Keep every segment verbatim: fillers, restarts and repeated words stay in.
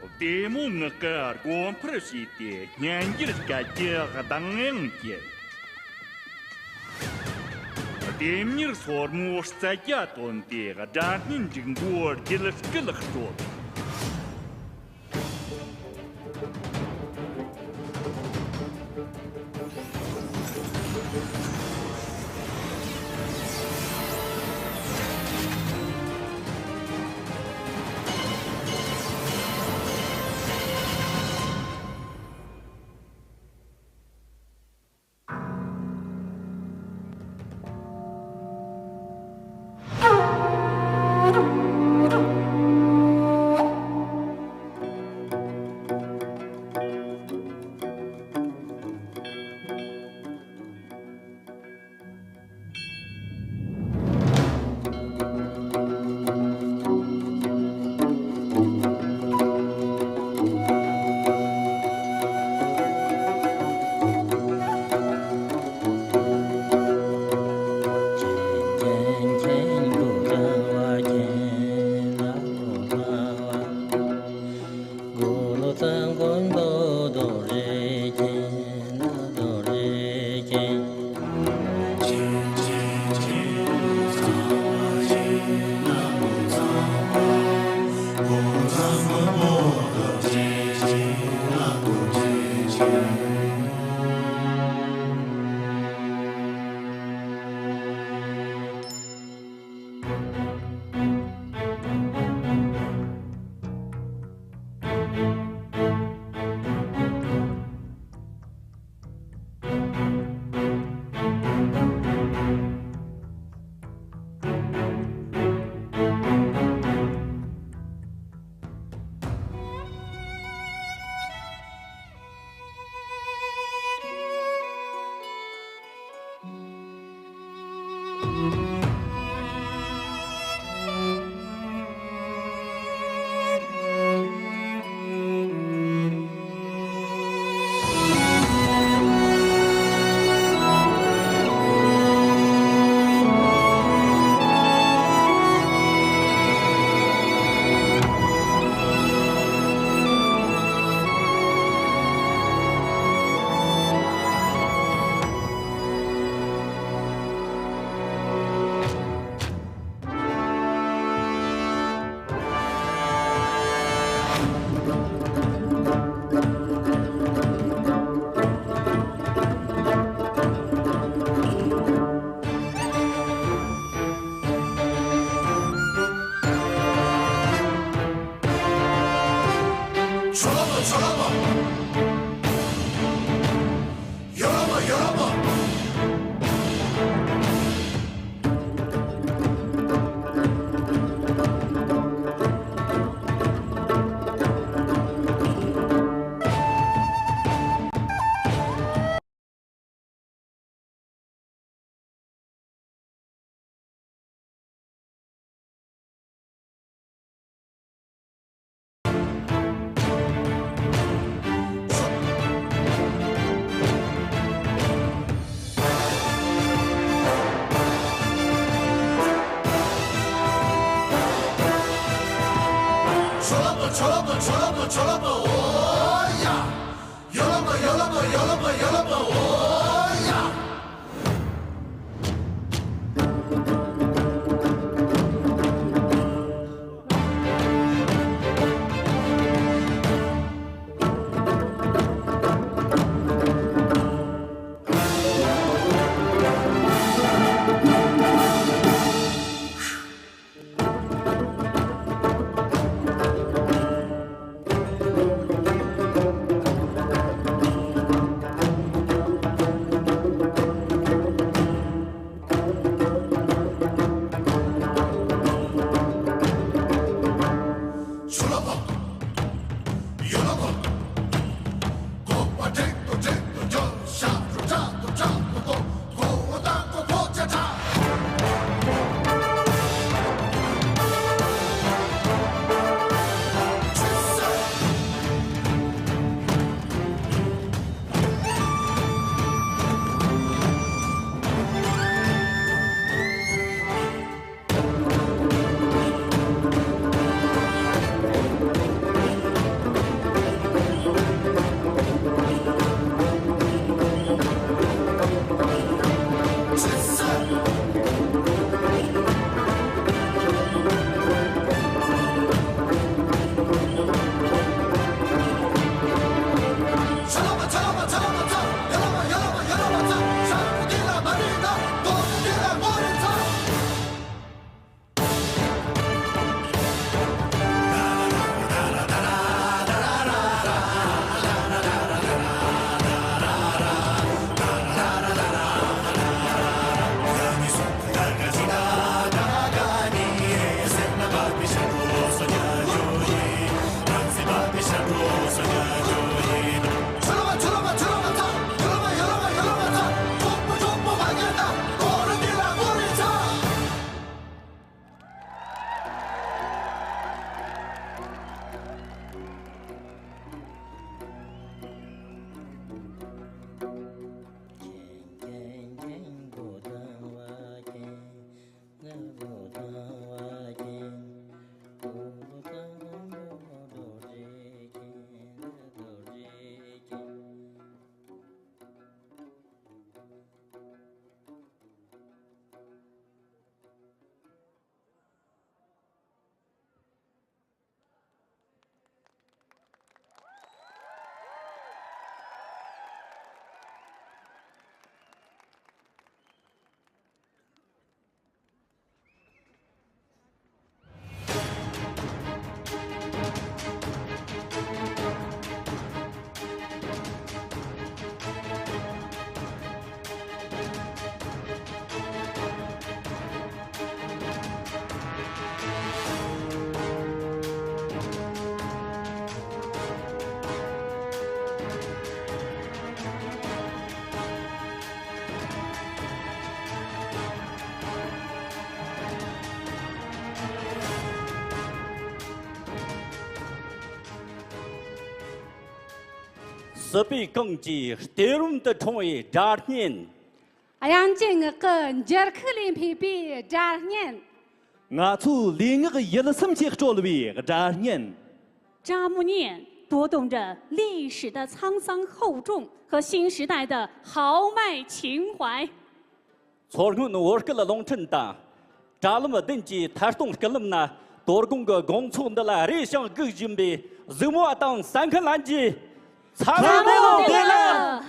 བདེ་མོ་ངག་གི་སྒོ་འཕར་ཕྱེས་ཏེ་སྙན་འགྱུར་སྐད་ཀྱི་གདངས་དབྱངས་ཀྱིས། ལྡེམ་མྱུར་སོར་མོའི་རྩལ་རྒྱ་བཏོན་ཏེ་སྒྲ་སྙན་འབྲུག་མགོའི་རྒྱུད་སྐུད་དཀྲོལ། སྲིད་པའི་གངས་ཀྱི་གཏེར་རུམ་དུ་འཁྲུངས་པའི་སྒྲ་སྙན། དབྱངས་ཅན་ངག་གི་འགྱུར་ཁུག་ལས་འཕོས་པའི་སྒྲ་སྙན། ང་ཚོའི་ལུས་ངག་ཡིད་གསུམ་གྱིས་དཀྲོལ་བའི་སྒྲ་སྙན། 扎木念读懂着历史的沧桑厚重和新时代的豪迈情怀。 མཚོ་སྔོན་བོད་སྐད་རླུང་འཕྲིན་དང་། དྲ་ལམ་བདུན་གྱི་ཐད་གཏོང་སྐུད་ལམ་ན། དོ་དགོང་གི་དགོང་ཚོགས་འདི་ལ་རེ་ཞིང་སྒུག་བཞིན་པའི་གཟིགས་མོ་བ་དང་གསན་མཁན་ལྷན་རྒྱས། འཚམས་འཚམས་མོ་བདེ་ལེགས། ལེགས།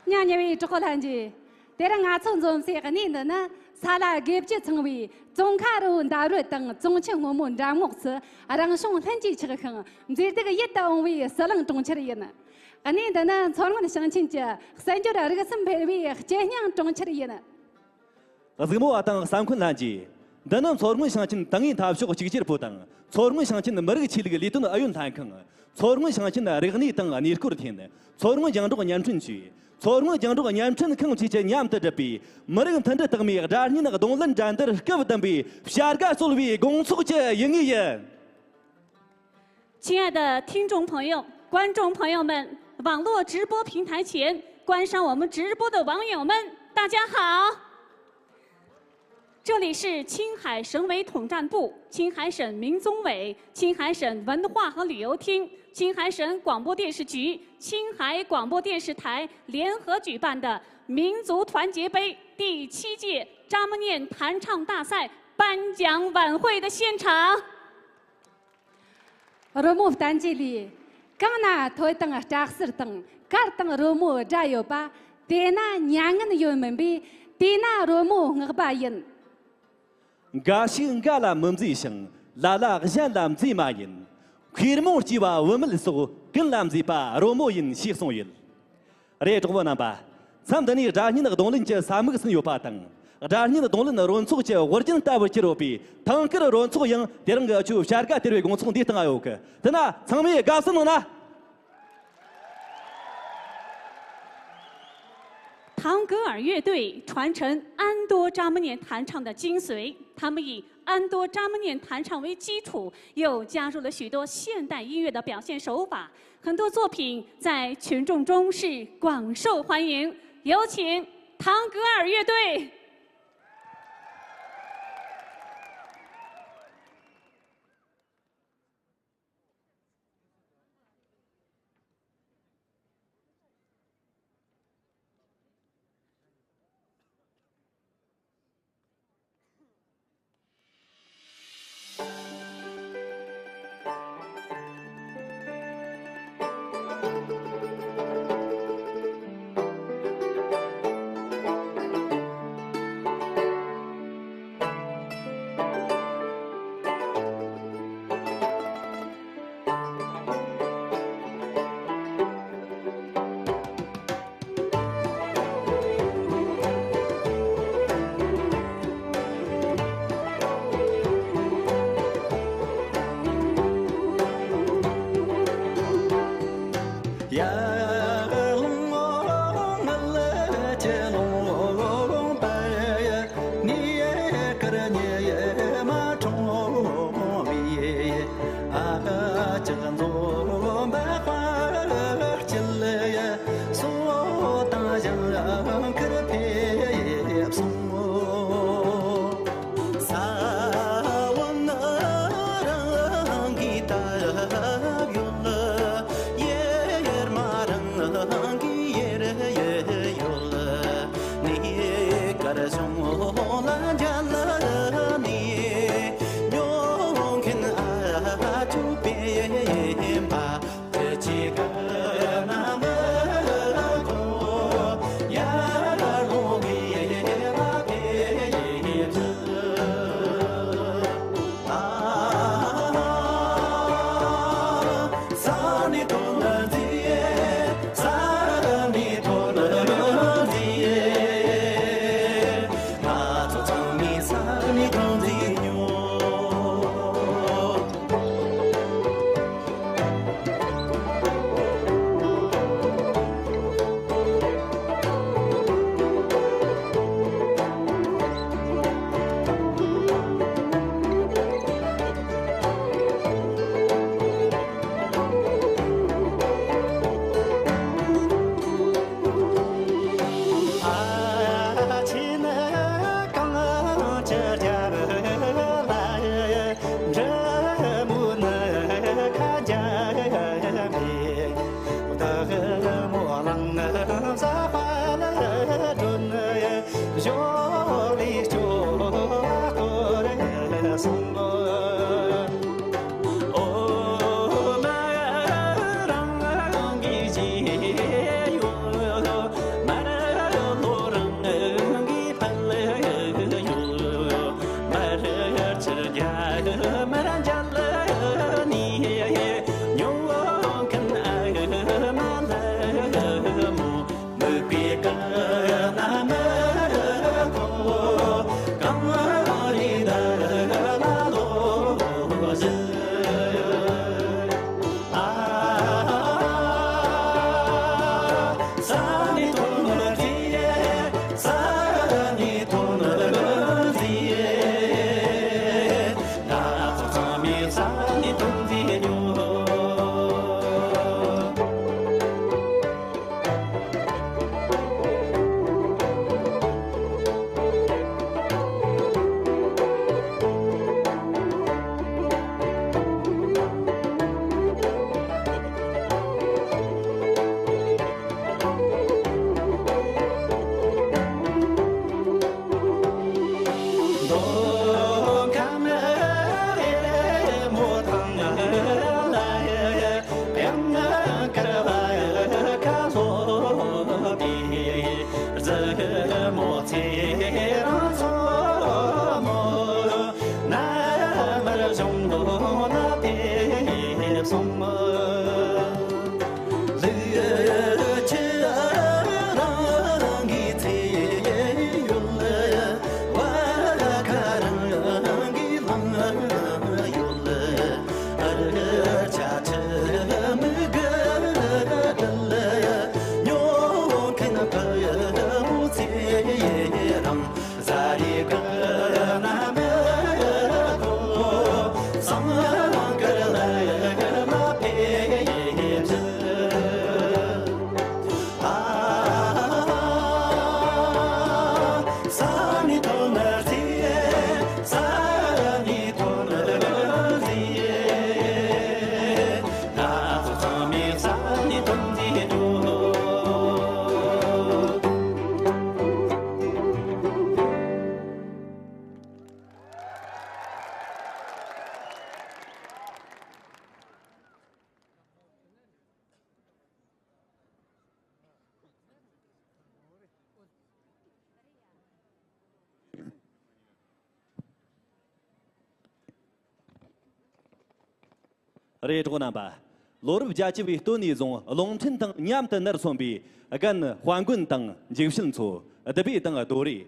ཉ་ཉེ་བའི་གྲོགས་པོ་ལྷན་རྒྱས། དེ་རིང་ང་ཚོ་འཛོམས་སའི་གནས་འདི་ནི་ས་ལ་དགེ་བཅུ་ཚང་བའི་ཙོང་ཁ་རི་བོ་འདབས་རོལ་དང་ཙོང་ཆུ་སྔོན་མོའི་འགྲམ་ངོགས་སུ། རང་བྱུང་ལྷུན་གྱིས་ཆགས་ཤིང་མཛེས་སྡུག་ཡིད་དུ་འོང་བའི་ཟི་ལིང་གྲོང་ཁྱེར་ཡིན། གནས་འདི་ནི་མཚོ་སྔོན་ཞིང་ཆེན་གྱི་གསར་འགྱུར་རིག་གསུམ་འཕེལ་བའི་སྐྱེ་སྙིང་གྲོང་ཁྱེར་ཡིན། གཟིགས་མོ་བ་དང་གསན་མཁན་ལྷན་རྒྱས། འདི་ནི་མཚོ་སྔོན་ཞིང་ཆེན་ཏིང་ངེ་འཐབ་ཕྱོགས་གཅིག་གྱུར་པུའུ་དང་མཚོ་སྔོན་ཞིང་ཆེན་མི་རིགས་ཆོས་ལུགས་ལས་དོན་ཨུ་ཡོན་ལྷན་ཁང་། མཚོ་སྔོན་ཞིང་ཆེན་རིག་གནས་དང་གནས་སྐོར་ཐིན། མཚོ་སྔོན་རྒྱང་སྒྲོག་བརྙན་འཕྲིན་ཅུས། མཚོ་སྔོན་རྒྱང་སྒྲོག་བརྙན་འཕྲིན་ཁང་བཅས་ཀྱིས་མཉམ་དུ་བསྒྲུབས་པའི་མི་རིགས་མཐུན་སྒྲིལ་རྟགས་མའི་སྒྲ་སྙན་གདོང་ལེན་འགྲན་བསྡུར་སྐབས་བདུན་པའི་བྱ་དགའ་སྩོལ་བའི་དགོང་ཚོགས་ཀྱི་ཡུལ་དངོས་ཡིན། 亲爱的听众朋友、观众朋友们，网络直播平台前观赏我们直播的网友们，大家好！这里是青海省委统战部、青海省民宗委、青海省文化和旅游厅、青海省广播电视局、青海广播电视台联合举办的民族团结杯第七届扎木念弹唱大赛颁奖晚会的现场。 རོལ་མོ་བསྟན་བཅོས་ལས། གང་ན་ཐོས་དང་སྐྲ་གསུར་དང་། གར་དང་རོལ་མོའི་སྒྲ་ཡོད་པ། དེ་ན་མྱ་ངན་ཡོད་མིན་པས། དེ་ན་རོལ་མོ་བསྔགས་པ་ཡིན། འགའ་ཞིག་འགའ་ལ་མི་མཛེས་ཤིང་། ལ་ལ་གཞན་ལ་མཛེས་མ་ཡིན། མཁས་རྨོངས་སྐྱེས་པ་བུད་མེད་སོགས། ཀུན་ལ་མཛེས་པ་རོལ་མོ་ཡིན། ཞེས་གསུངས་ཡོད། རེད། གྲོགས་པོ་རྣམ་པ། མཚམས་འདི་ནས་སྒྲ་སྙན་གདོང་ལེན་གྱི་ས་མིག་ཟིན་ཡོད་པ་དང་། སྒྲ་སྙན་གདོང་ལེན་རོལ་ཚོགས་ཀྱི་དབུ་རྒྱན་ལྟ་བུར་གྱུར་ཡོད་པའི་ཐང་དཀར་རོལ་ཚོགས་ཡང་དེ་རིང་གི་ཆུ་བྱ་དགའ་སྟེར་བའི་དགོང་ཚོགས་འདིའི་སྟེང་ང་ཡོད་གི། དེ་ན་ཚང་མས་དགའ་བསུ་གནང་ན། 唐格尔乐队传承安多扎木念弹唱的精髓，他们以安多扎木念弹唱为基础，又加入了许多现代音乐的表现手法，很多作品在群众中是广受欢迎。有请唐格尔乐队。རེད། གྲོགས་རྣམ་པ། ལོ་རབས་བརྒྱད་ཅུ་བའི་སྟོད་ནས་བཟུང་རླུང་འཕྲིན་དང་མཉམ་དུ་ནར་སོན་པའི་རྒན་དཔལ་མགོན་དང་འཇིགས་བྱེད་མཚོ། བདུད་བྷེ་དང་རྡོ་རེ།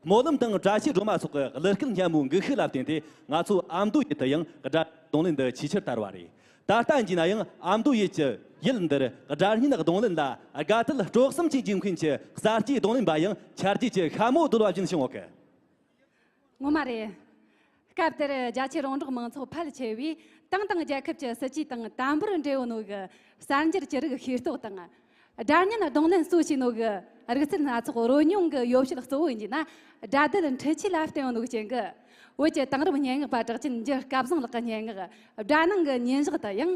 སྨོན་ལམ་དང་བཀྲ་ཤིས་སྒྲོལ་མ་སོགས་ཀྱི་གླུ་སྐད་སྙན་མོའི་འགུལ་ཤུགས་ལ་བརྟེན་ཏེ། ང་ཚོ་ཨ་མདོ་ཡུལ་དུ་ཡང་སྒྲ་རྡུང་ལེན་འདི་ཆེས་ཆེར་དར་བ་རེད། ད་ལྟ་བྱས་ན་ཡང་ཨ་མདོ་ཡུལ་གྱི་ཡུལ་འདིར་སྒྲ་སྙན་རྡུང་ལེན་ལ་དགའ་དད་སྤྲོ་གསུམ་གྱིས་འཇིགས་མཁན་གྱི་གསར་སྐྱེས་རྡུང་ལེན་པ་ཡང་ཆ་རྒྱུས་ཀྱི་ཤ་མོ་རྡོལ་བ་བཞིན་བྱུང་ཡོད་གི། ངོ་མ་རེད། སྐབས་དེར་རྒྱ་ཆེ་རོང་འབྲོག་མང་ཚོགས་ཕལ་ཆེ་བས་ཏང་དང་རྒྱལ་ཁབ་ཀྱི་སྲིད་ཇུས་དང་དམ་པོར་འབྲེལ་ཡོད་ནོ་གི་གསར་འགྱུར་གྱི་རིགས་ཤེས་རྟོགས་དང་། སྒྲ་སྙན་རྡུང་ལེན་གཙོ་བྱས་ནོ་གི་རིག་རྩལ་སྣ་ཚོགས་རོལ་མྱོང་གི་ཡོ་བྱད་གཙོ་བོ་ཡིན་གྱི་ན། སྒྲ་སྡུད་འཕྲུལ་ཆས་ལ་བརྟེན་ཡོད་ནོ་གི་རྐྱེན་གྱིས། བོད་ཀྱི་དེང་རབས་སྙན་ངག་པ་གྲགས་ཅན་འཇུ་སྐལ་བཟང་ལགས་ཀྱི་སྙན་ངག་སྒྲ་ནང་གི་ཉིན་ཞག་དུ་ཡང་།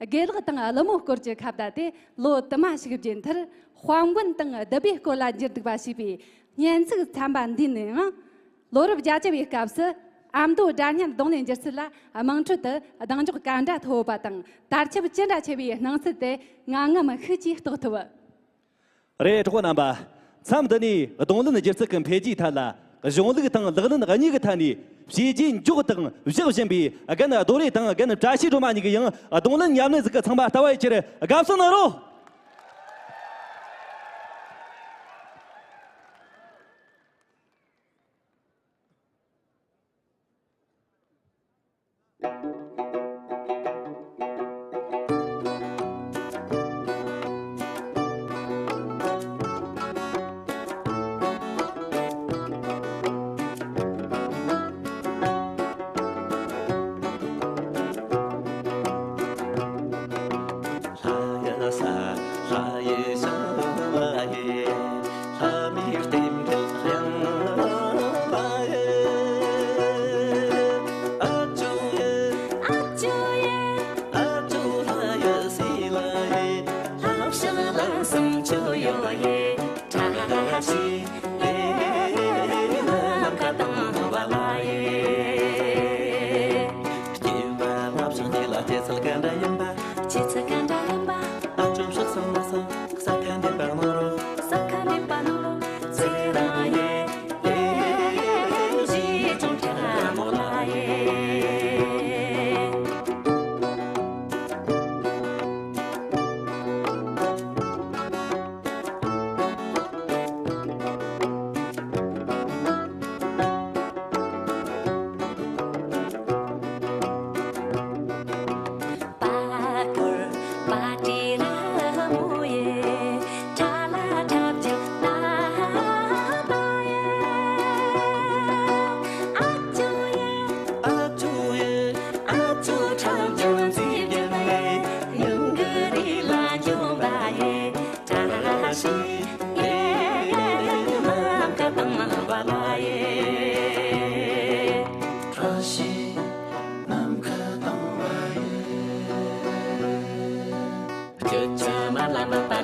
དགེ་ལགས་དང་ཀླུ་མོ་སྐོར་གྱི་ཁ་བརྡ་དེ་ལོ་དུ་མ་ཞིག་རྗེས་མཐར་དཔལ་མགོན་དང་བདུད་བྷེའི་སྐོར་ལ་འགྱུར་འདུག་པ་ཞེས་པའི་སྙན་ཚིག་ཚན་པ་འདིའི་ནང་། ལོ་རབས་བརྒྱད་ཅུ་བའི་སྐབས་སུ་ཨ་མདོ་སྒྲ་སྙན་རྡུང་ལེན་སྒྱུ་རྩལ་ལ་དམངས་ཁྲོད་དུ་གདེང་འཇོག་ག་འདྲ་མཐོ་བ་དང་དར་ཁྱབ་ཅི་འདྲ་ཆེ་བའི་སྣང་ཚུལ་དེ་ང་ངམ་ཤུགས་ཀྱིས་རྟོགས་ཐུབ། རེད། གྲོགས་པོ་རྣམ་པ། མཚམས་འདི་ནས་རྡུང་ལེན་སྒྱུ་རྩལ་གྱི་འཕེལ་རྒྱས་ཐད་ལ་གཞུང་ལུགས་དང་ལག་ལེན་གཉིས་ཀྱི་ཐད་ནས་བྱས་རྗེས་འཇོག་དང་བཞག་བཞིན་པའི་རྒན་རྡོ་རེ་དང་རྒན་བཀྲ་ཤིས་སྒྲོལ་མ་གཉིས་ཀྱིས་ཡང་རྡུང་ལེན་ཉམས་ལེན་ཟིག་གི་ཚང་མ་ལྟ་བ་ཡི་ཆེད་དགའ་བསུ་གནང་རོགས།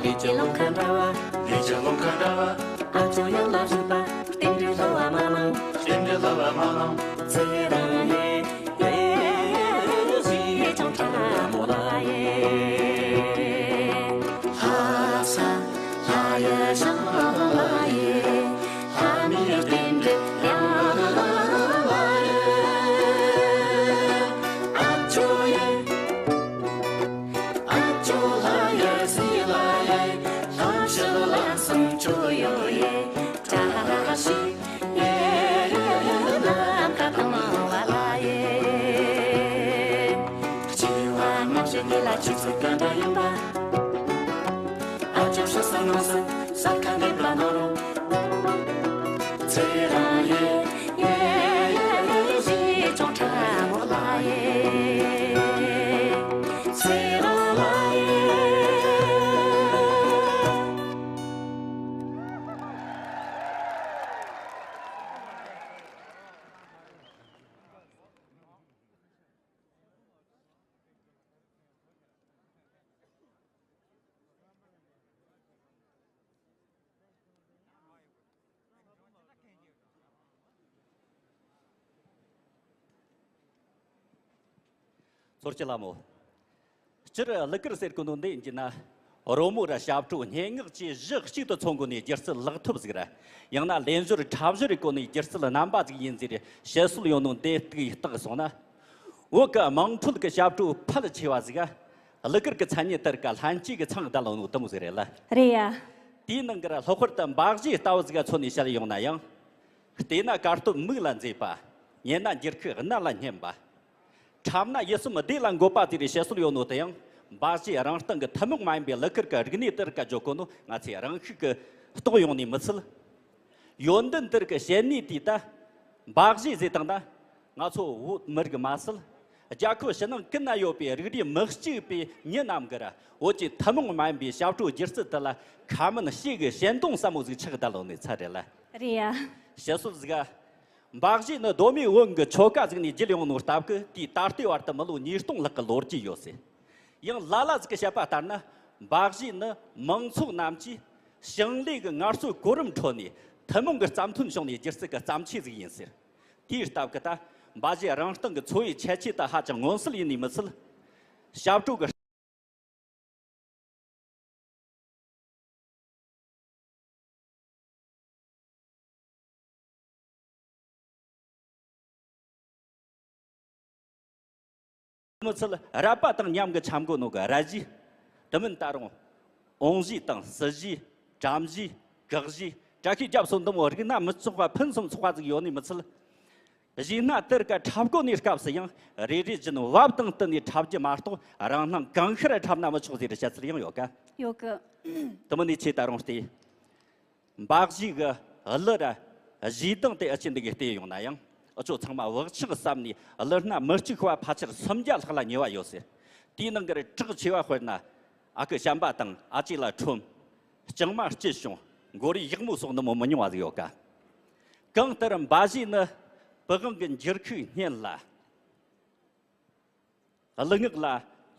ལས་ཀྱི་ལམ་ཁ་འདྲ་བ། ལས་ཀྱི་ལམ་ཁ་འདྲ་བ། ཨ་ཅོ་ཡར་ལ་བཞུགས་པ། རྟེན་འབྲེལ་སླུ་བ་མ་གནང་། རྟེན་འབྲེལ་སླུ་བ་མ་གནང་། ཚེ་རིང་ཡེ་ཡེ་ཅང་ཁྲ་མོ་ལ་ཡེ། ལྷ་ས་ལྷ་ཡེ་ཞང་ལ་ལ་ཡེ། ལྷ་མིའི་རྟེན་འབྲེལ་ཡ་ལ་ལ་ཡེ། ཨ་ཅོ་ཡེ། ཨ་ཅོ་ལྷ་ཡེ་སི་ལ་ཡེ། ལྷ་ཤི་ལ་སང་ཅོ་ཡོ་ཡེ། བཀྲ་ཤིས་ཡེ། ནམ་མཁའ་དྭངས་པ་ལ་ཡེ། སྐྱེ་བ་སྔ་ཕྱི་གཉིས་ལ་ཆུ་ཚོད་ག་འདྲ་ཡིན་པ། ཨ་ཅོ་ཤི་སང་ནོ་སི་ས་ཁ་འདེབས་པ་ནོ་རུ། ཚེ་རང་ཡེ། ཡེ་ཡེ་ཡེ་ཅོང་ཁྲ་མོ་ལ་ཡེ། ཚེ་རང་ལ་ཡེ། ཚོར་ཅི་ལ་མོ། སྤྱིར་གླུ་གར་ཟེར་གོ་ནོ་འདི་ཡིན་གྱི་ན། རོལ་མོ་ར་ཞབས་བྲོ་སྙན་ངག་བཅས་གཞི་གཅིག་ཏུ་ཚང་དགོས་ནས་སྒྱུ་རྩལ་ལག་ཐོབ་ཟིག་ར། ཡང་ན་ལེན་སྦྱོར་འཁྲབ་སྦྱོར་རེ་གོ་ནས་སྒྱུ་རྩལ་རྣམ་པ་ཟིག་ཡིན་ཟེར་བཤད་སྲོལ་ཡོད་ནོ་འདི་ཏིག་བརྟག་སོང་ན། བོད་ཀྱི་དམངས་ཁྲོད་ཀྱི་ཞབས་བྲོ་ཕལ་ཆེ་བ་ཟིག་ག་གླུ་གར་གྱི་མཚན་ཉིད་དེར་ག་ལྷན་སྐྱེས་ཀྱི་མཚང་བརྡལ་ནོ་དེ་མོ་ཟིག་རེད་ལ། རེད་ཡ། དེའི་ནང་གི་ར་ལྷག་པར་དུ་འབའ་གཞས་ལྟ་བུ་ཟིག་ག་མཚོན་ནས་བཤད་ཡོང་ན་ཡང་། བལྟས་ན་གར་སྟོབས་མིག་ལ་མཛེས་པ། ཉན་ན་འགྱུར་ཁུག་རྣ་ལ་སྙན་པ། འཁྲབ་ན་ཡིད་སེམས་བདེ་ལ་འགོད་པ་དེ་རེད་བཤད་སྲོལ་ཡོད་ནོ་དེ་ཡང་འབའ་གཞས་རང་སྟེང་གི་ཐུན་མོང་མ་ཡིན་པའི་གླུ་གར་གྱི་རིག་གནས་དེར་ག་བརྗོད་གོ་ནོ་ང་ཚོས་རང་ཤུགས་ཀྱིས་རྟོགས་ཡོང་ནི་མི་ཚད། ཡོན་ཏན་དེར་གྱི་བཤད་ནུས་དེས་ད་འབའ་གཞས་ཟེར་དང་ན། ང་ཚོ་བོད་མི་རིགས་མ་ཟད། རྒྱལ་ཁབ་ཕྱི་ནང་ཀུན་ན་ཡོད་པའི་རིགས་རུས་མི་གཅིག་པའི་མི་རྣམས་ཀྱིས་བོད་ཀྱི་ཐུན་མོང་མ་ཡིན་པའི་ཞབས་བྲོ་སྒྱུ་རྩལ་དེ་ལ་ཁ་མིན་ཞེ་གི་ཞེན་གདུང་ཟབ་མོ་ཟིག་ཆགས་བསྡད་ཡོད་ནི་ཚད་རེད་ལ། རེད་ཡ། བཤད་སྲོལ་ཟིག་ག་འབའ་གཞས་ནི་གདོད་མའི་བོན་གྱི་ཆོ་ག་ཟིག་ནས་བརྒྱུད་ཡོང་ནོ་སྟབས་ཀྱིས་དེའི་ད་ལྟའི་བར་དུ་མི་ལོ་ཉིས་སྟོང་ལྷག་གི་ལོ་རྒྱུས་ཡོད་ཟེར། ཡང་ལ་ལ་ཟིག་གིས་བཤད་པ་ལྟར་ན། འབའ་གཞས་ནི་མང་ཚོགས་རྣམས་ཀྱིས་ཞིང་ལས་ཀྱི་ངལ་རྩོལ་གོ་རིམ་ཁྲོད་ནས་ཐུན་མོང་གི་བརྩམས་ཐོན་བྱུང་ནས་སྒྱུ་རྩལ་གྱི་བརྩམས་ཆོས་ཟིག་ཡིན་ཟེར། དེའི་སྟབས་ཀྱིས་ད་འབའ་གཞས་རང་སྟེང་གི་འཚོ་བའི་ཁྱད་ཆོས་དེ་ཧ་ཅང་མངོན་གསལ་ཡིན་ནི་མི་ཚད། ཞབས་བྲོ་གི་མི་ཚད་རད་པ་དང་མཉམ་གི་འཆམ་གོ་ནོ་གི་ར་གཞས། དེ་མིན་ད་རུང་འོང་གཞས་དང་སྲིད་གཞས། དྲ་གཞས། གག་གཞས། བཀྲ་ཤིས་རྒྱབ་སོགས་འདི་མོ་རིགས་སྣ་མི་ཆོག་པ་ཕུན་སུམ་ཚོགས་པ་ཟིག་ཡོད་ནི་མི་ཚད། གཞས་སྣ་དེར་ག་འཁྲབ་གོ་ནི་སྐབས་སུ་ཡང་རེ་རེ་བཞིན་བབ་དང་བསྟུན་ནས་འཁྲབ་རྒྱུ་མ་གཏོགས་རང་སྣང་གང་ཤར་འཁྲབ་ན་མི་ཆོག་ཟེར་བཤད་ཚུལ་ཡང་ཡོད་ཀ་ཡོད་གི། དེ་མིན་ནི་ཁྱེད་ད་རུང་བལྟས། འབའ་གཞས་གི་གླུ་ར་གཞས་གདངས་དེ་ཨ་ཅེ་འདི་གིས་བལྟས་ཡོང་ན་ཡང་ཨ་ཅོ་ཚང་མ་བག་ཆགས་ཟབ་ནས་གླུ་སྣ་མི་གཅིག་པ་ཕལ་ཆེར་སུམ་བརྒྱ་ལྷག་ལ་ཉེ་བ་ཡོད་ཟེར། དེའི་ནང་གི་གྲགས་ཆེ་བ་དཔེར་ན་ཨ་ཁུ་བྱམས་པ་དང་ཨ་ཅེ་ལ་ཁྲོམ། ལྕང་མ་སྐྱིད་བྱུང་། མགོ་རིལ་ཡག་མོ་སོགས་འདི་མོ་མི་ཉུང་བ་ཟིག་ཡོད་ཀ་གང་ལྟར་འབའ་གཞས་ནི་པི་ཝང་གི་འགྱུར་ཁུག་སྙན་ལ། གླུ་ངག་ལ་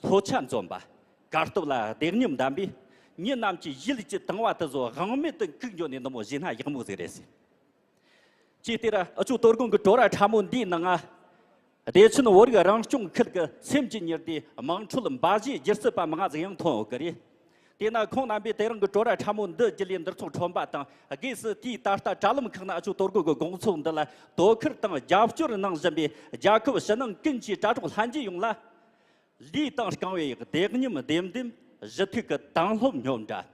ལྷོད་ཆ་འཛོམས་པ། གར་སྟོབས་ལ་བདེ་ཉམས་ལྡན་པས། མི་རྣམས་ཀྱི་ཡིད་ཀྱི་དང་བ་དེ་ཚོ་དབང་མེད་དུ་འགུག་འགྱོ་ནས་འདི་མོ་གཞས་སྣ་ཡག་མོ་ཟིག་རེད་ཟེར། ཅིའི་ཕྱིར་ཨ་ཅོ་དོ་དགོང་གི་བྲོ་ར་ཕྲ་མོ་འདིའི་ནང་ང་། བདེ་ཆེན་བོད་རིགས་རང་སྐྱོང་ཁུལ་གྱི་སེམས་ཀྱི་ཉི་ཟླའི་དམངས་ཁྲོད་འབའ་གཞས་སྒྱུ་རྩལ་པ་མང་ང་ཟིག་ཡང་ཐོན་ཡོད་ཀྱི་རེད། དེས་ན་ཁོང་རྣམ་པས་དེ་རིང་གི་བྲོ་ར་ཕྲ་མོ་འདི་བརྒྱུད་ལས་འདིར་ཚོགས་ཁྲོམ་པ་དང་སྒོས་སུ་དེའི་ད་ལྟ་དྲ་ལམ་ཁག་ན་ཨ་ཅོ་དོ་དགོང་གི་དགོང་ཚོགས་འདི་ལ་དོ་ཁུར་དང་རྒྱབ་སྐྱོར་གནང་བཞིན་པའི་རྒྱལ་ཁབ་ཕྱི་ནང་ཀུན་གྱི་དྲ་གྲོགས་ལྷན་རྒྱས་ཡོངས་ལ། ལུས་དང་རྐང་བའི་བདེ་ཉམས་ལྡེམ་ལྡེམ། ཞི་མཐུན་གྱི་དྭངས་སློབ་སྙོམས་འདྲ།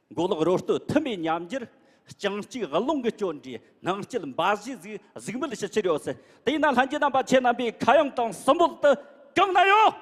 མགོ་ལོག་རོ་སྟོད་མཐུན་པའི་ཉམས་འགྱུར། རྐྱང་གཅིག་རླུང་གི་སྐྱོན་འདྲའི་སྣང་བསྐྱེད་འབའ་གཞས་ཟིག་གཟིགས་མོལ་ཞུ་ཕྱིར་ཡོད་ཟེར། དེས་ན་ལྷན་རྒྱས་རྣམ་པ་ཁྱེད་རྣམ་པའི་ཁ་གཡང་དང་གསོལ་འབོལ་དུ་གང་ན་ཡོད།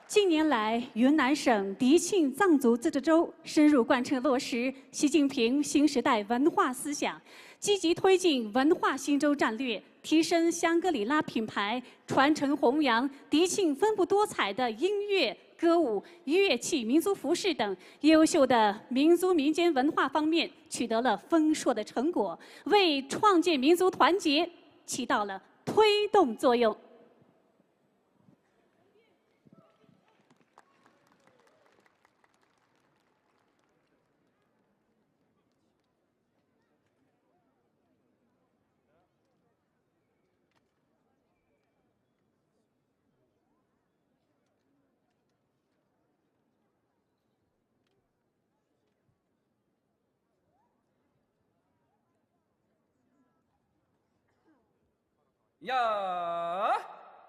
近年来，云南省迪庆藏族自治州深入贯彻落实习近平新时代文化思想，积极推进文化新州战略，提升香格里拉品牌，传承弘扬迪庆丰富多彩的音乐、歌舞、乐器、民族服饰等优秀的民族民间文化方面取得了丰硕的成果，为创建民族团结起到了推动作用。ཡ།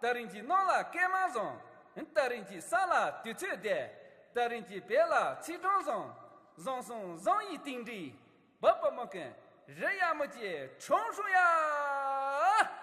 ད་རིང་གི་ནང་ལ་སྐར་མ་བཟང་། ད་རིང་གི་ས་ལ་དུས་ཚོད་བདེ། ད་རིང་གི་བོད་ལ་ཚེས་གྲངས་བཟང་། བཟང་སོང་བཟང་ཡིན་རྟེན་འབྲེལ། བོད་པ་མི་ཀུན་རི་ཡ་མི་བཅས་ཁྲོམ་ཧྲུ་ཡ།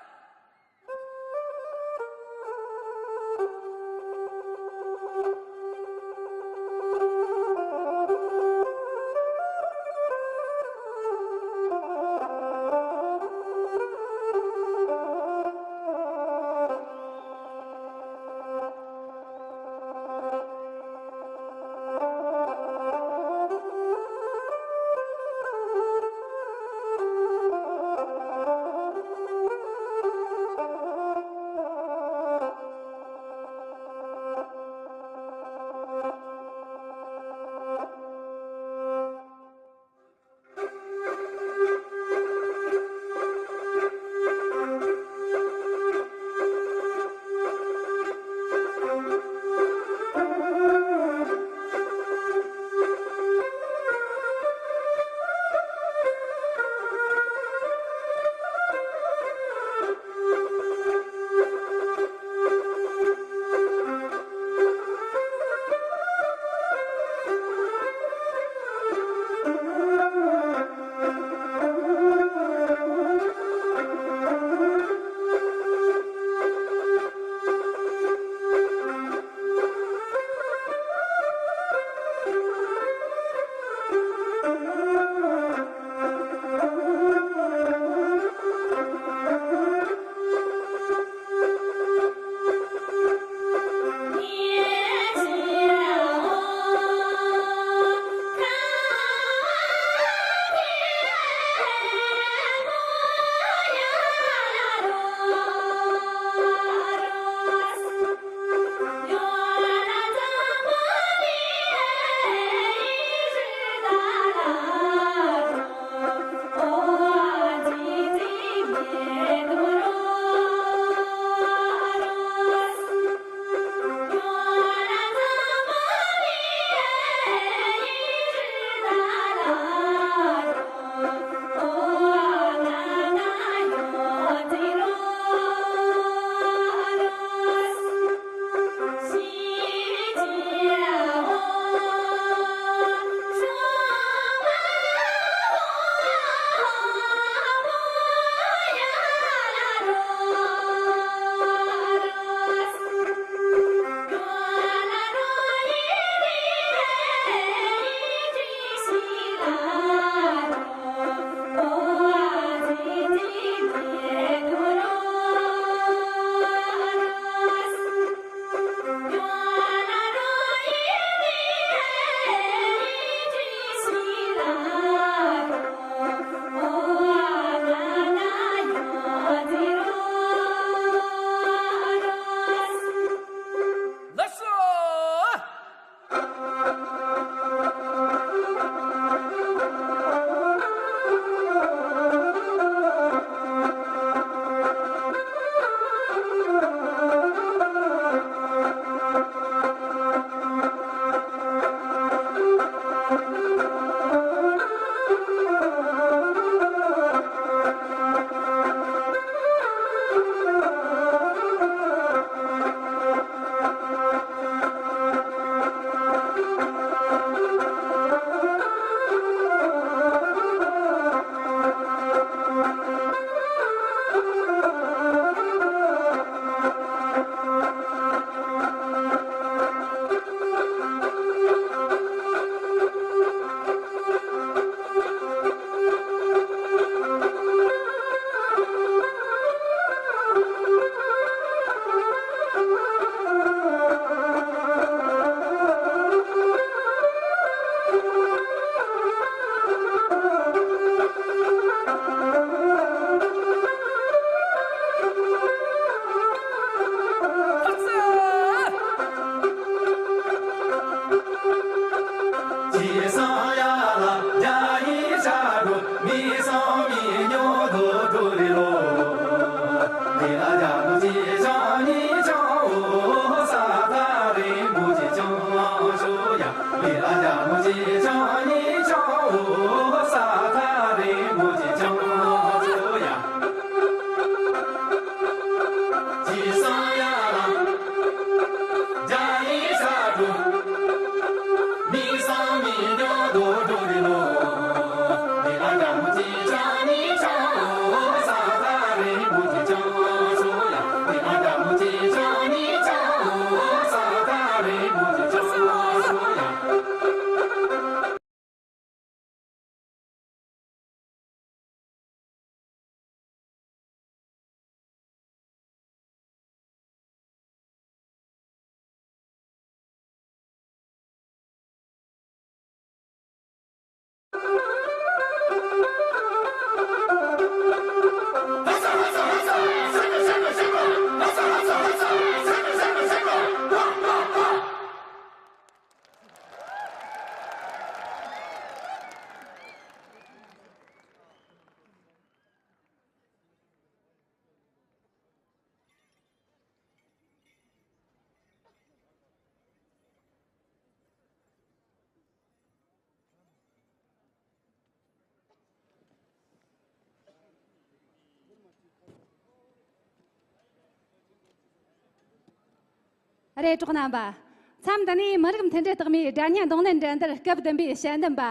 རེད། གྲོགས་རྣམ་པ། མཚམས་འདི་ནས་མི་རིགས་མཐུན་སྒྲིལ་རྟགས་མའི་སྒྲ་སྙན་རྡུང་ལེན་འགྲན་བསྡུར་སྐབས་བདུན་པའི་དཔྱད་འདེམས་པ་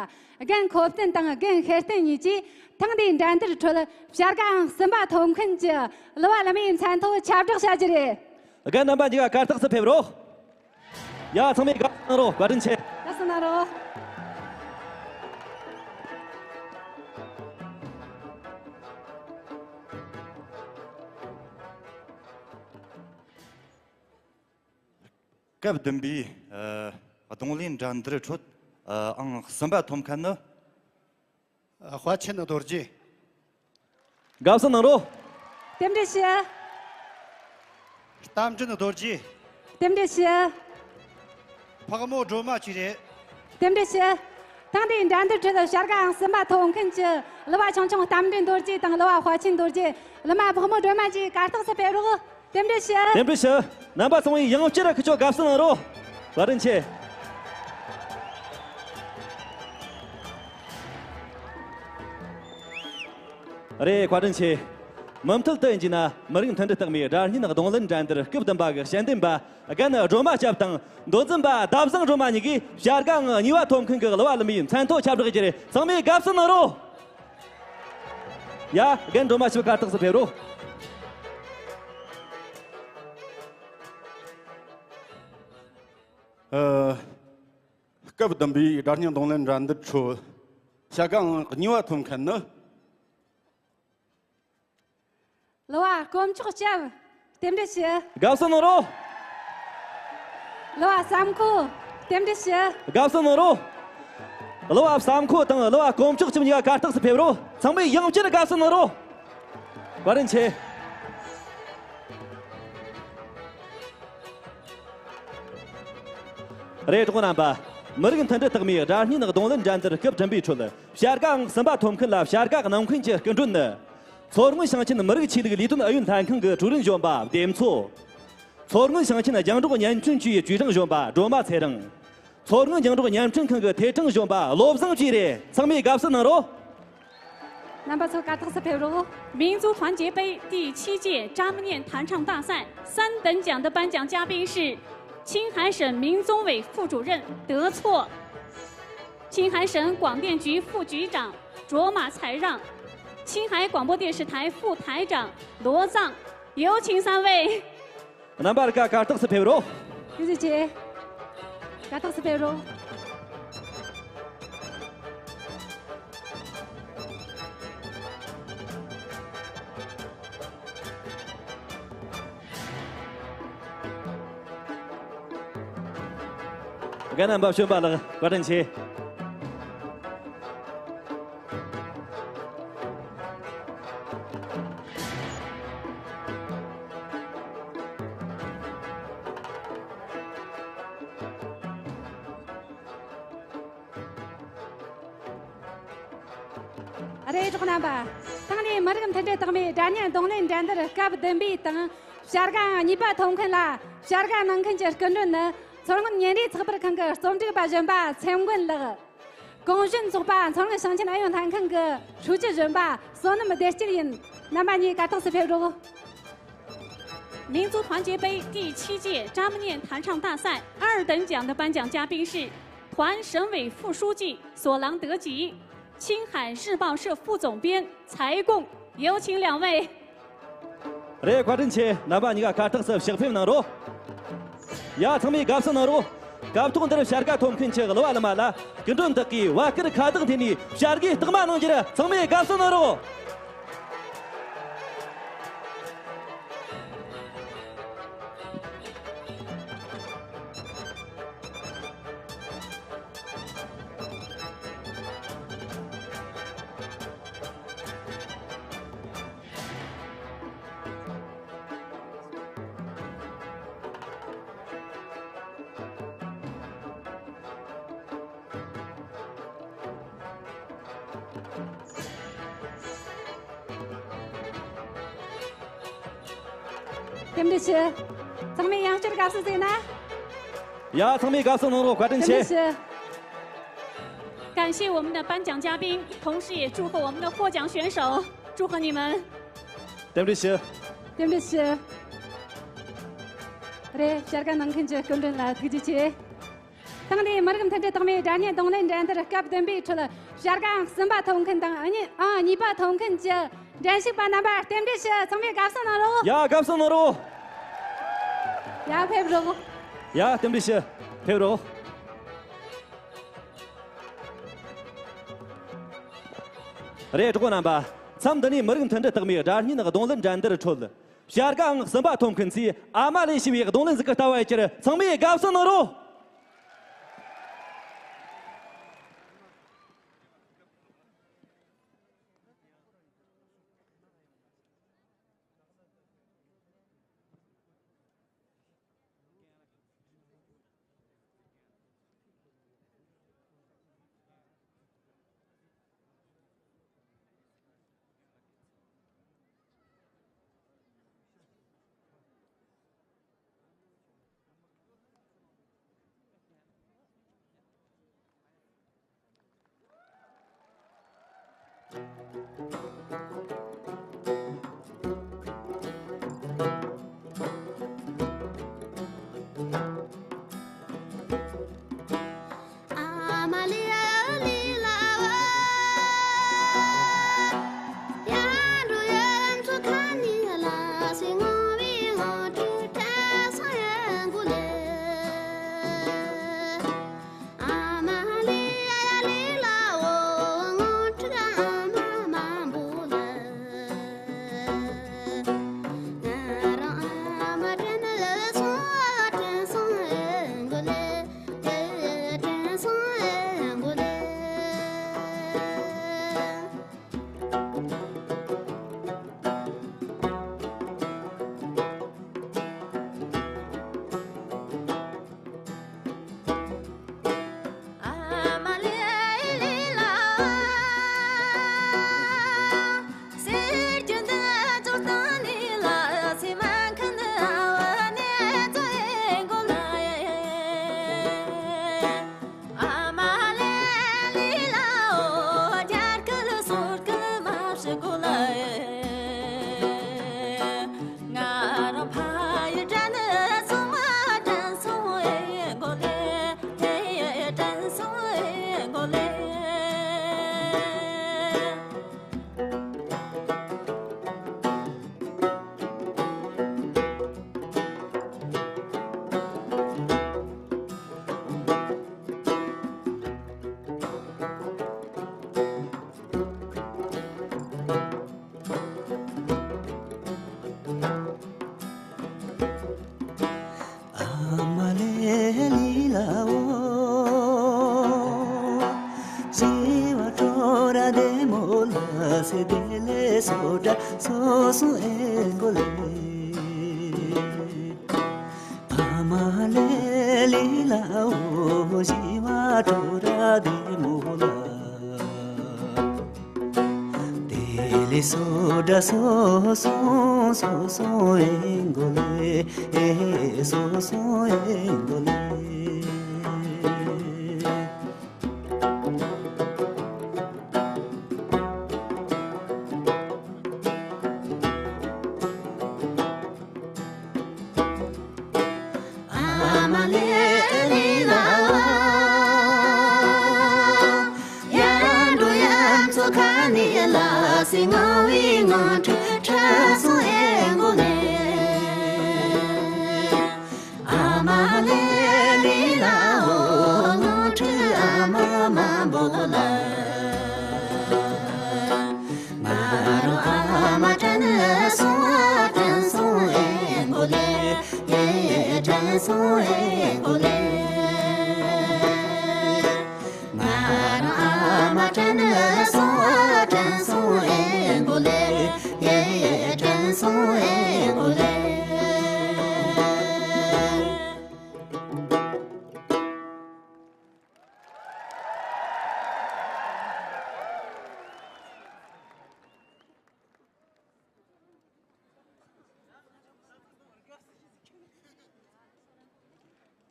རྒན་ཁོ་བསྟན་དང་རྒན་ཤེར་བསྟན་གཉིས་ཀྱིས་ཐེངས་འདིའི་འགྲན་བསྡུར་ཁྲོད་བྱ་དགའ་ཨང་གསུམ་པ་ཐོབ་མཁན་གྱི་གླུ་བ་ལི་མའི་མཚན་ཐོ་ཁྱབ་བསྒྲགས་བྱ་རྒྱུ་རེད། རྒན་རྣམ་པ་གཉིས་ཀ་གར་སྟེགས་སུ་ཕེབས་རོགས། ཡ། ཚང་མས་དགའ་བསུ་གནང་རོགས། བཀའ་དྲིན་ཆེ། དགའ་བསུ་གནང་རོགས། སྐབས་བདུན་པའི་ཨ་རྡུང་ལེན་འགྲན་བསྡུར་ཁྲོད་ཨ་ཨང་གསུམ་པ་ཐོབ་མཁན་ནི། ཨ། དཔལ་ཆེན་རྡོ་རྗེ། དགའ་བསུ་གནང་རོགས། རྟེན་འབྲེལ་ཞུ། རྟ་མགྲིན་རྡོ་རྗེ། རྟེན་འབྲེལ་ཞུ། ཕག་མོ་སྒྲོལ་མ་བཅས་རེད། རྟེན་འབྲེལ་ཞུ། ཐེངས་འདིའི་འགྲན་བསྡུར་ཁྲོད་བྱ་དགའ་ཨང་གསུམ་པ་ཐོབ་མཁན་གྱི་གླུ་བ་ཆུང་ཆུང་རྟ་མགྲིན་རྡོ་རྗེ་དང་གླུ་བ་དཔལ་ཆེན་རྡོ་རྗེ། གླུ་མ་ཕག་མོ་སྒྲོལ་མ་བཅས་གར་སྟེགས་སུ་ཕེབས་རོགས། རྟེན་འབྲེལ་ཞུ། རྟེན་འབྲེལ་ཞུ། རྣམ་པ་ཚང་མས་ཡང་བསྐྱར་ཁུ་ཆོ་དགའ་བསུ་གནང་རོགས། བཀའ་དྲིན་ཆེ། རེད། བཀའ་དྲིན་ཆེ། མུ་མཐུད་དུ་ཡིན་གྱི་ན་མི་རིགས་མཐུན་སྒྲིལ་རྟགས་མའི་སྒྲ་སྙན་རྡུང་ལེན་འགྲན་བསྡུར་སྐབས་བདུན་པ་གི་དཔྱད་འདེམས་པ་རྒན་སྒྲོལ་མ་སྐྱབས་དང་མདོ་འཛིན་པ་ཟླ་བཟང་སྒྲོལ་མ་གཉིས་ཀྱིས་བྱ་དགའ་ཨང་གཉིས་པ་ཐོབ་མཁན་གྱི་གླུ་བ་ལི་མའི་མཚན་ཐོ་ཁྱབ་བསྒྲགས་རྒྱུ་རེད། ཚང་མས་དགའ་བསུ་གནང་རོགས། ཡ། རྒན་སྒྲོལ་མ་ཞིག་གར་སྟེགས་སུ་ཕེབས་རོགས། ཨ། སྐབས་བདུན་པའི་སྒྲ་སྙན་རྡུང་ལེན་འགྲན་བསྡུར་ཁྲོད་བྱ་དགའ་ཨང་གཉིས་པ་ཐོབ་མཁན་ནི། གླུ་བ་དཀོན་མཆོག་སྐྱབས། རྟེན་འབྲེལ་ཞུ། དགའ་བསུ་གནང་རོགས། གླུ་བ་བསམ་ཁོ། རྟེན་འབྲེལ་ཞུ། དགའ་བསུ་གནང་རོགས། གླུ་བ་བསམ་ཁོ་དང་གླུ་བ་དཀོན་མཆོག་སྐྱབས་གཉིས་ཀ་གར་སྟེགས་སུ་ཕེབས་རོགས། ཚང་མས་ཡང་བསྐྱར་དགའ་བསུ་གནང་རོགས། བཀའ་དྲིན་ཆེ། རེད། གྲོགས་རྣམ་པ། མི་རིགས་མཐུན་སྒྲིལ་རྟགས་མའི་སྒྲ་སྙན་རྡུང་ལེན་འགྲན་བསྡུར་སྐབས་བདུན་པའི་ཁྲོད་བྱ་དགའ་ཨང་གསུམ་པ་ཐོབ་མཁན་ལ་བྱ་དགའ་གནང་མཁན་གྱི་སྐུ་མགྲོན་ནི། མཚོ་སྔོན་ཞིང་ཆེན་མི་རིགས་ཆོས་ལུགས་ལས་དོན་ཨུ་ཡོན་ལྷན་ཁང་གི་ཀྲུའུ་རིན་གཞོན་པ་བདེ་མཚོ། མཚོ་སྔོན་ཞིང་ཆེན་རྒྱང་སྒྲོག་བརྙན་འཕྲིན་ཅུའི་ཅུའུ་ཀྲང་གཞོན་པ་སྒྲོལ་མ་ཚེ་རིང་། མཚོ་སྔོན་རྒྱང་སྒྲོག་བརྙན་འཕྲིན་ཁང་གི་ཐད་ཀྲང་གཞོན་པ་བློ་བཟང་བཅས་རེད། ཚང་མས་དགའ་བསུ་གནང་རོགས། རྣམ་པ་ཚོ་གར་སྟེགས་སུ་ཕེབས་རོགས། 民族团结杯第七届张念弹唱大赛三等奖的颁奖嘉宾是青海省民宗委副主任德措，青海省广电局副局长卓玛才让，青海广播电视台副台长罗藏，有请三位。 རྣམ་པ་ལ་ཀ་གར་སྟེགས་སུ་ཕེབས་རོགས། ཡུ་ཟི་ཅེ། གར་སྟེགས་སུ་ཕེབས་རོགས། རྒན་རྣམ་པ་གཞོན་པ་ལགས་བཀའ་དྲིན་ཆེ། རེད། གྲོགས་རྣམ་པ། ཐེངས་འདིའི་མི་རིགས་མཐུན་སྒྲིལ་རྟགས་མའི་སྒྲ་སྙན་རྡུང་ལེན་འགྲན་བསྡུར་སྐབས་བདུན་པའི་དང་བྱ་དགའ་ཨང་གཉིས་པ་ཐོབ་མཁན་ལ་བྱ་དགའ་གནང་མཁན་གྱི་སྐུ་མགྲོན་ནི་མཚོ་སྔོན་ཉིན་རེའི་ཚགས་པར་ཁང་གི་རྩོམ་སྒྲིག་པ་གཞོན་པ་མཚན་མགོན་ལགས། གུང་གཞོན་ཚོགས་པ་མཚོ་སྔོན་ཞིང་ཆེན་ཨུ་ཡོན་ལྷན་ཁང་གི་ཧྲུའུ་ཅི་གཞོན་པ་བསོད་ནམས་བདེ་སྐྱིད་ཡིན། རྣམ་པ་གཉིས་གར་སྟེགས་སུ་ཕེབས་རོགས། 民族团结杯第七届张念弹唱大赛二等奖的颁奖嘉宾是团省委副书记索朗德吉、青海日报社副总编柴贡，有请两位。 རེད། བཀའ་དྲིན་ཆེ། རྣམ་པ་གཉིས་ཀ་གར་སྟེགས་སུ་ཕྱག་ཕེབས་གནང་རོགས། ཡ། ཚང་མས་དགའ་བསུ་གནང་རོགས། སྐབས་ཐོག་འདིར་བྱ་དགའ་ཐོབ་མཁན་གྱི་གླུ་བ་གླུ་མ་ལ་སྐུ་མགྲོན་དག་གིས་བ་སྐུར་ཁ་བཏགས་འཐེན་ནས་བྱ་དགའི་རྟགས་མ་གནང་རྒྱུར་ཚང་མས་དགའ་བསུ་གནང་རོགས། རྟེན་འབྲེལ་ཞུ། ཚང་མས་ཡང་བསྐྱར་དགའ་བསུ་ཟིག་ན། ཡ། ཚང་མས་དགའ་བསུ་གནང་རོགས། བཀའ་དྲིན་ཆེ། རྟེན་འབྲེལ་ཞུ། 感谢我们的颁奖嘉宾，同时也祝贺我们的获奖选手，祝贺你们。 རྟེན་འབྲེལ་ཞུ། རྟེན་འབྲེལ་ཞུ། རེད། བྱ་དགའ་གནང་མཁན་གྱི་སྐུ་མགྲོན་ལ་ཐུགས་རྗེ་ཆེ། ཐེངས་འདིའི་མི་རིགས་མཐུན་སྒྲིལ་རྟགས་མའི་སྒྲ་སྙན་རྡུང་ལེན་འགྲན་བསྡུར་སྐབས་བདུན་པའི་ཁྲོད་བྱ་དགའ་ཨང་གསུམ་པ་ཐོབ་མཁན་དང་ཨང་གཉིས་ཨང་གཉིས་པ་ཐོབ་མཁན་གྱི་འགྲན་ཞུགས་པ་རྣམ་པར་རྟེན་འབྲེལ་ཞུ། ཚང་མས་དགའ་བསུ་གནང་རོགས། ཡ། དགའ་བསུ་གནང་རོགས། ཡ། ཕེབས་རོགས། ཡ། རྟེན་འབྲེལ་ཞུ། ཕེབས་རོགས། རེད། གྲོགས་པོ་རྣམ་པ། མཚམས་འདི་ནས་མི་རིགས་མཐུན་སྒྲིལ་རྟགས་མའི་སྒྲ་སྙན་རྡུང་ལེན་འགྲན་བསྡུར་ཁྲོད། བྱ་དགའ་ཨང་གསུམ་པ་ཐོབ་མཁན་ཚོས་ཨ་མ་ལེ་ཞེས་པའི་རྡུང་ལེན་ཟིག་གི་ལྟ་བ་ཡི་ཁྱེར། ཚང་མས་དགའ་བསུ་གནང་རོགས།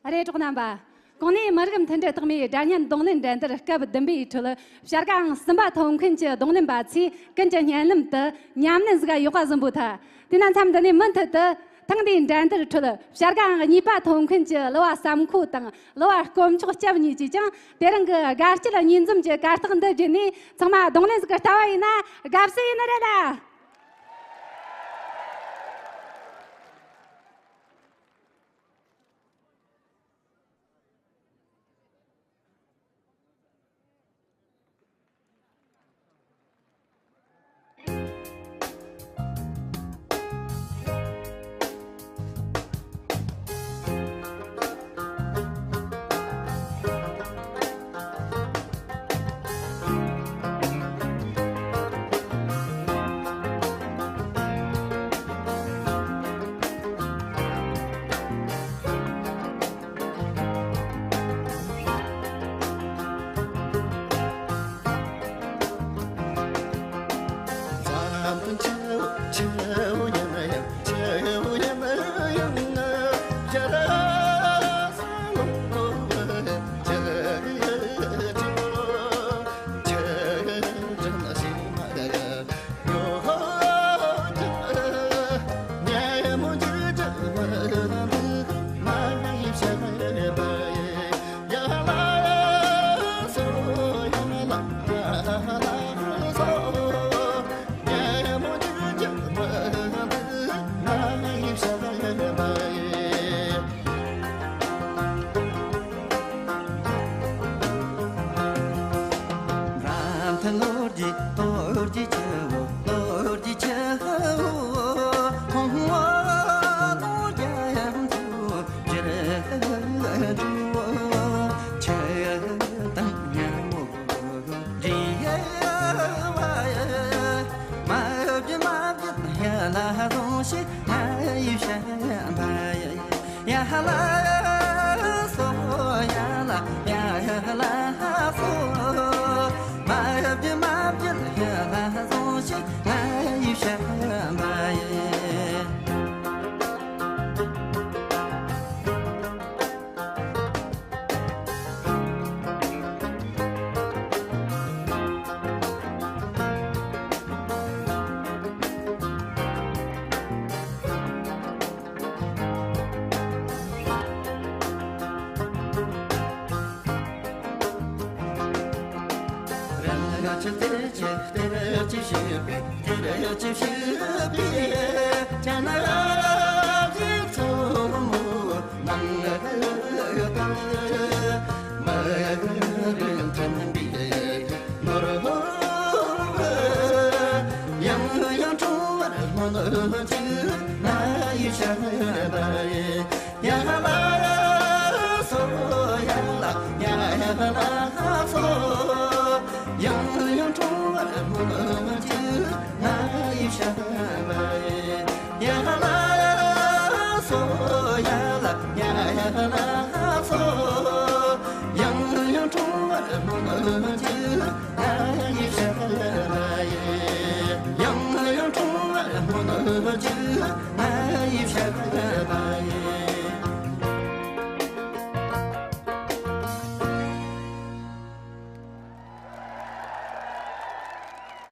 ཨ་རེ། གྲོགས་རྣམ་པ། གོང་ནས་མི་རིགས་མཐུན་སྒྲིལ་རྟགས་མའི་སྒྲ་སྙན་རྡུང་ལེན་འགྲན་བསྡུར་སྐབས་བདུན་པའི་ཁྲོད་བྱ་དགའ་ཨང་གསུམ་པ་ཐོབ་མཁན་གྱི་རྡུང་ལེན་པ་ཚོས་ཀུན་གྱི་སྙན་ལམ་དུ་ཉམས་ལེན་ཟིག་ག་ཡོད་པ་བཟང་པོ་ཐལ། དེས་ན་མཚམས་འདི་ནས་མུ་མཐུད་དུ། ཐེངས་འདིའི་འགྲན་བསྡུར་ཁྲོད་བྱ་དགའ་ཨང་གཉིས་པ་ཐོབ་མཁན་གྱི་གླུ་བ་བསམ་ཁོ་དང་གླུ་བ་དཀོན་མཆོག་སྐྱབས་གཉིས་ཀྱིས་ཀྱང་དེ་རིང་གི་དགའ་སྐྱིད་གཉིས་འཛོམས་ཀྱི་གར་སྟེགས་འདི་བརྒྱུད་ནས་ཚང་མ་གདོང་ལེན་ཟིག་གི་ལྟ་བ་ཡིན་ན་དགའ་བསུ་ཡིན་ནི་རེད་ལ།